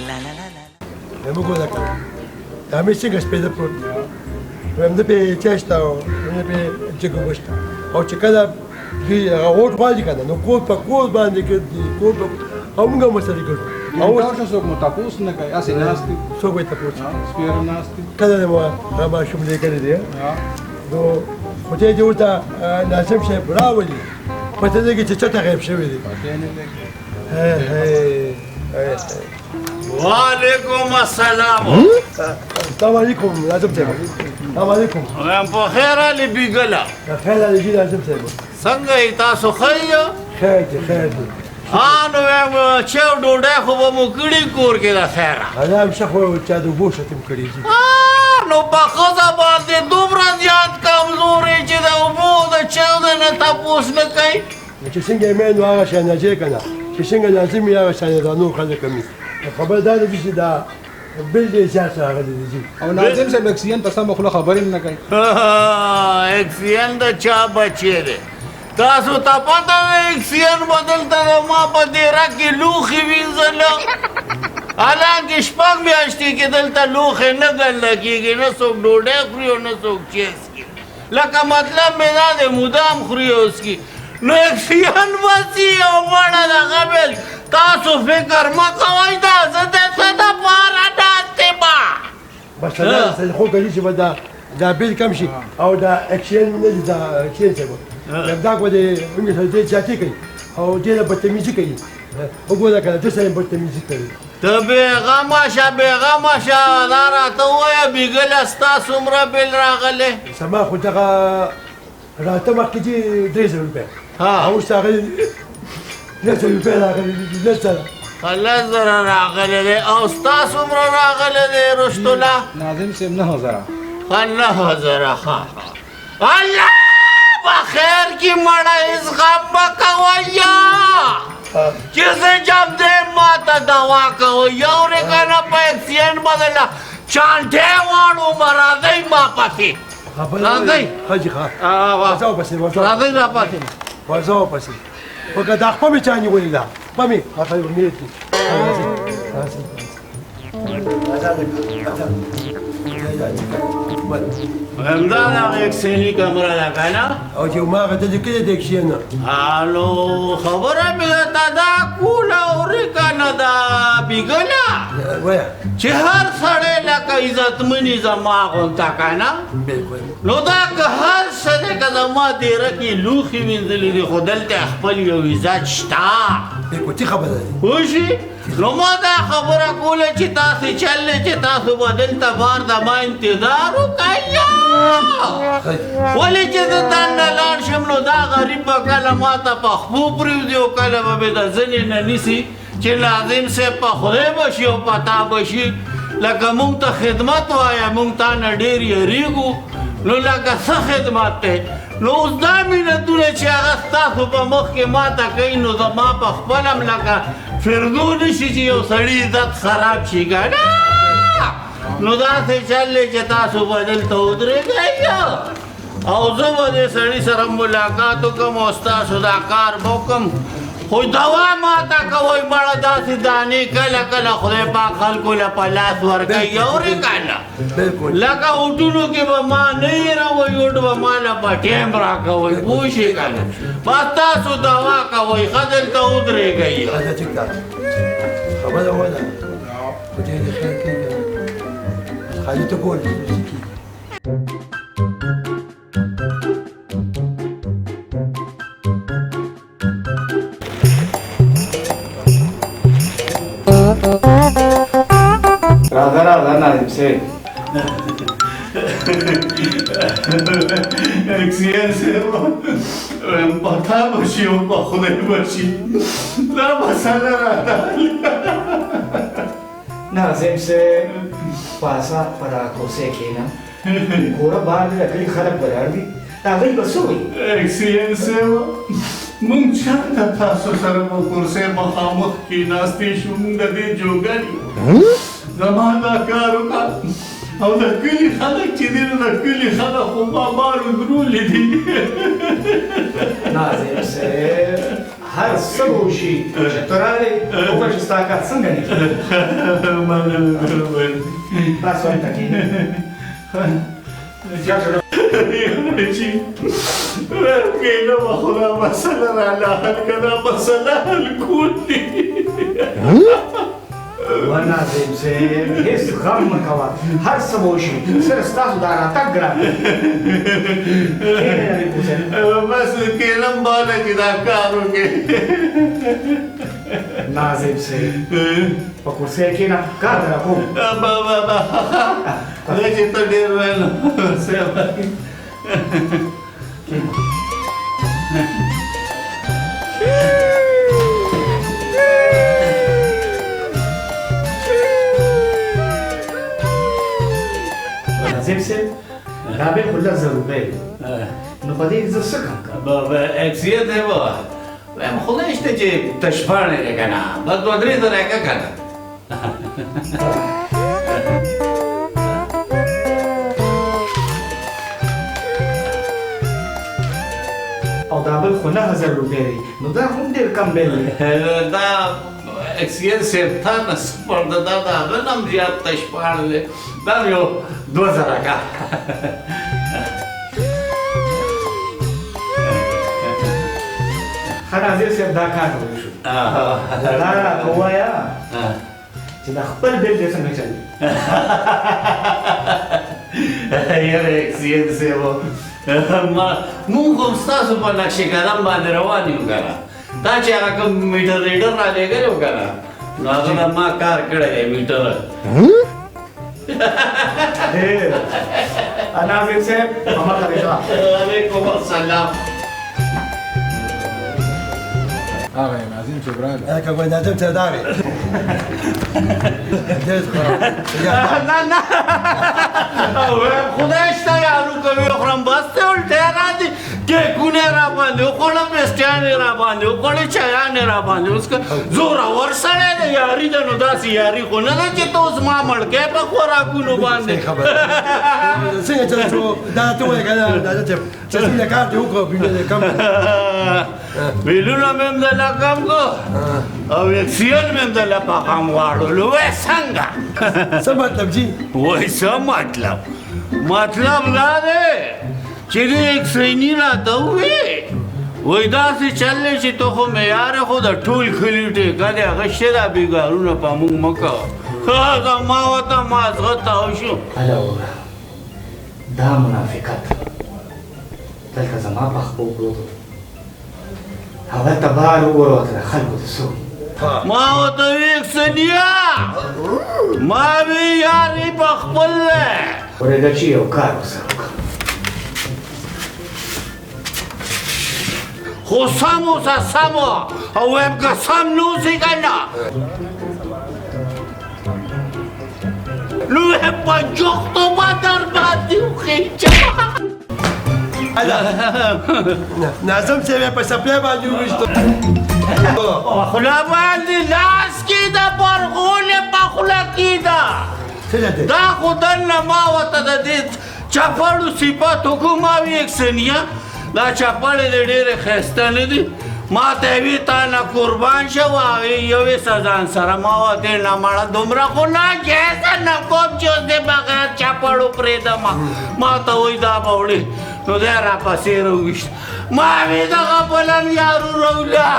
La la la la. موږ ودا کړه دا مې څنګه سپېده پروت دی. وایم ده پې چای شته او ده پې جګه اوبه شته، او چې کله دوی هغه اوټ غواړي که نه، نو کور په کور باندې ګرځي، کور په او موږ هم ورسره ګرځو. او تاسو څوک مو تپوس نه کوي، هسې ناست دي؟ څوک به یې تپوس؟ سپېره ناست دي. کله مو هغه ماشوم لېږلی دی، نو خدای دې ورته ناظم صاحب راولي، پته لګي چې چېرته غیب شوی دی. پته نه لګي. هی هی هی. وعلیکم السلام. السلام علیکم ناظم صاحب. السلام علیکم. وایم په خیر علي بیګله. خیر علي جي ناظم صاحب. څنګه یې تاسو ښه یې؟ خیر دی خیر دی. ها نو وایم چې ډوډۍ خو به مو کړي کور کې د خیره. الله هم ښه خو چا د اوبو شتم کړي دي. نو په ښځه باندې دومره زیات کمزورې چې د اوبو د چاو د نه تپوس نه کوي. چې څنګه یې مین هغه شیان راځي که نه، چې څنګه لازم وي هغه شیان دا نور خلک کمي. خبره دا ده چې دا بل ډېر زیات راغلی دی. او ناظم صاحب اکسیجن په سمه خوله خبرې هم نه کوي. اکسیجن د چا بچی دی؟ تاسو ته پته ده اکسیجن به دلته د ما په دیره کې لوښي وینځله، حالانکې شپږ میاشتې کې دلته لوښی نه ګنده کېږي، نه څوک ډوډۍ خوري او نه څوک چای څښي. لکه مطلب مې دا دی مدام خوري او څښي. نو اکسیجن به څي او مړه دغه بل. تاسو فکر مه کوئ، دا زه د څه دپاره ناست یم. بس خو کوي چې به دا بیل کم شي او دا اکسیجن نه دي، دا اکسیجن صاحب دا خو دې موږ سره ډېر زیاتې کوي او ډېره بدتمیزي کوي. وګوره که نه ده سره بدتمیزي کوي. ته بېغمه شه بېغمه شه، دا راته ووایه بیګله ستا څومره بیل راغلی؟ زما خو دغه راته مخکې چې 3000 روپۍ، او اوس راغلی 10,000 روپۍ راغلي دي، 10,000. 10,000 راغلی دی. او ستا څومره راغلی دی رشتوله؟ ناظم صاحب 9,000. ښه 9,000. ښه الله په خیر کې مړه، هېڅ غم مه کوئ چې زه جم دی ما ته دوا کوئ. اورې که نه په اکسیجن بدله چانټې واړو مه راځئ ما پسې. راځئ. ښه جي ښه. ورځه ورپسې، ورځه. راځئ راپسې. ورځه ورپسې. خو که دا خپه مې چا نیولې ده، خپه مې هغه ورنیت دي. راځئ راځئ راځه راځه. همدا دغه اکسیجني کمره ده که نه؟ او چې ما هغه ته لیکلې د اکسیجن. نو خبره مې درته دا کوله اورې که نه دا بیګله؟ وایه. چې هر سړی لکه عزتمني زما غونته که نه؟ بلکل. نو دا که هر څه دی که زما دیره کې لوښي وینځلي دي، خو دلته خپل یو عزت شته. بلکل څه خبره ده؟ پوه شي؟ نو ما دا خبره کوله چې تاسې چل دی چې تاسو به دلته بار د ما انتظار وکړئ. ولې چې زه دننه لاړ شم نو دا غریب به کله ما ته په خپو پرېوځي او کله به مې د زنې نه نیسي چې ناظم صاحب په خدای به شي او په تا به شي. لکه مونږ ته خدمت وایه، مونږ تا نه ډېر یریږو، نو لکه څه خدمت دی؟ نو اوس دا منتونه چې هغه ستاسو په مخ کې ما ته کوي، نو زما په خپل هم لکه فردو نه شي چې یو سړي عزت خراب شي که نه. نو داسې چل دی چې تاسو به دلته ودرېږئ او زه به دې سړي سره ملاقات وکړم او ستاسو دا کار به وکړم. خو دوا ما ته کوئ مړه، داسې دانې کله کله خدای پاک خلکو له په لاس ورکوي، اورې که نه؟ لکه اوټونو کې به ما نه هېروئ، اوټ به ما له په ټایم راکوئ، پوه شئ که نه؟ بس تاسو دوا کوئ، ښه دلته ودرېږئ. خبره وله خدای دې خیر کړي که نه؟ خالي ته ګورې چې څه کېږي. راځه راځه ناظم صاحب. اکسیجن صاحب وایم په تا به شي او په خدای به شي، دا مسله راته. ناظم صاحب پاسه پر کوسې کښېنه، ګوره بار دې د کلي خلک ولاړ دي، هغوی به څه وایي؟ اکسیجن صاحب مونږ چېرته تاسو سره په کرسۍ مخامخ کښېناستې شو، مونږ د دې جوګه یو. زما دا کار وکړه او د کلي خلک چې دي نو د کلي خلک خو ما بارو درولي دي. ناظم صاحب هر څه به وشي چې ته راغلې، وګوره چې ستا کار څنګه نه کېږي. مننه. تاسو هلته کښېنئ. کښېنم، خو دا مسله راله حل که، دا مسله حل کول دي. وناظم صاحب، هېڅ غم مه کوه، هر څه به وشي، صرف ستاسو دا راتګ ګران دی. کښېنئ نبي ګل صاحب. بس کښېنم باله چې دا کار وکړې. ناظم صاحب، په کرسۍ کښېنه، کار در کوم. زه چې ته ډېر ویل نو. ناظم صاحب، دا بیل خو 10,000 روپۍ دی، نو په دې زه څه کم کړم؟ اکسیت دی وایم، خدای شته چې تشپاڼې دی که نه، بس 2-3 زره یې که نه. او دا بل خو 9000 روپۍ دی، نو دا هم ډېر کم بیل دی. دا اکسیت صاحب، تا نه سپرده، دا د هغه نه هم زیات تشپاڼ دی، دا یو 2000 که. ښه ناظر صاحب، دا کار به وشو. دا راته ووایه چې دا خپل بیل دې څنګه چل دی؟ یاره اکسیت صاحب، ما مونږ هم ستاسو په نقش قدم باندې روان یو که نه. تا چې هغه کوم میټر ریډر رالیږلی و که نه، نو هغه نه ما کار کړی دی میټر. ډېر ناظر صاحب، په مخه دې شه. علیکم السلام. هغه ناظم صاحب راغی. لکه ګویا ناظم صاحب راغی. ډېر خراب. نه نه، خدای شته یارو کوي خورم، بس ته الټه را دي، کیکونه را باندې وخوړم، پیسټیان یې را باندې وخوړې، چایان یې را باندې وڅښه. زورور سړی دی، یاري ده، نو داسې یاري خو نه ده چې ته اوس ما مړ کړې په خوراکونو باندې. څنګه چل شو دا؟ ته وایې که نه ناظم صاحب چې څنګه کار دې وکړو، بیلونه دې کم؟ بیلونه مې هم درله کم کړو او اکسیل مې هم درله په غم واړولو. وایې څنګه؟ څه مطلب جي؟ وایي څه مطلب؟ مطلب دا دی چې دې اکسیني راته وویل، وایي داسې چل دی چې ته خو معیار خو د ټول کلي ټیکه دی، هغه شته، دا بېګارونه په موږ مه کوه. زما ورته مازغه تاو شو. هله وګوره، دا منافقت دلته زما په خپو پروت و، هغه ته بار وګوره، ورته د خلکو ته څه وایي. ما ورته وویل اکسنیا، ما وی یاري په خپل دی. ورېږه چې یو کار ورسره وکړم. خو سم اوسه، سم، او وایم که سم نه اوسې که نه، نو وایم په جوختو به در باندې وخېژم. ناظم صاحب په سپلی باندې وویشتو. خوله باندې لاس کې ده، برغولې په خوله کې ده. دا خو دننه ما ورته د دې چپړو صفت وکړو. ما وی اکسنیا، دا چپړې دې ډېرې ښایسته نه دي. ما ته یې وی تا نه قربان شو، هغې یوې ځان سره. ما ورته نه مړه، دومره خو نه جایزه نه کوم چې اوس دې بغیر چپړو پرېږدم. ما ته وایي دا به وړې، نو دی راپسې راوویشت. ما وی دغه بلن یارو روله.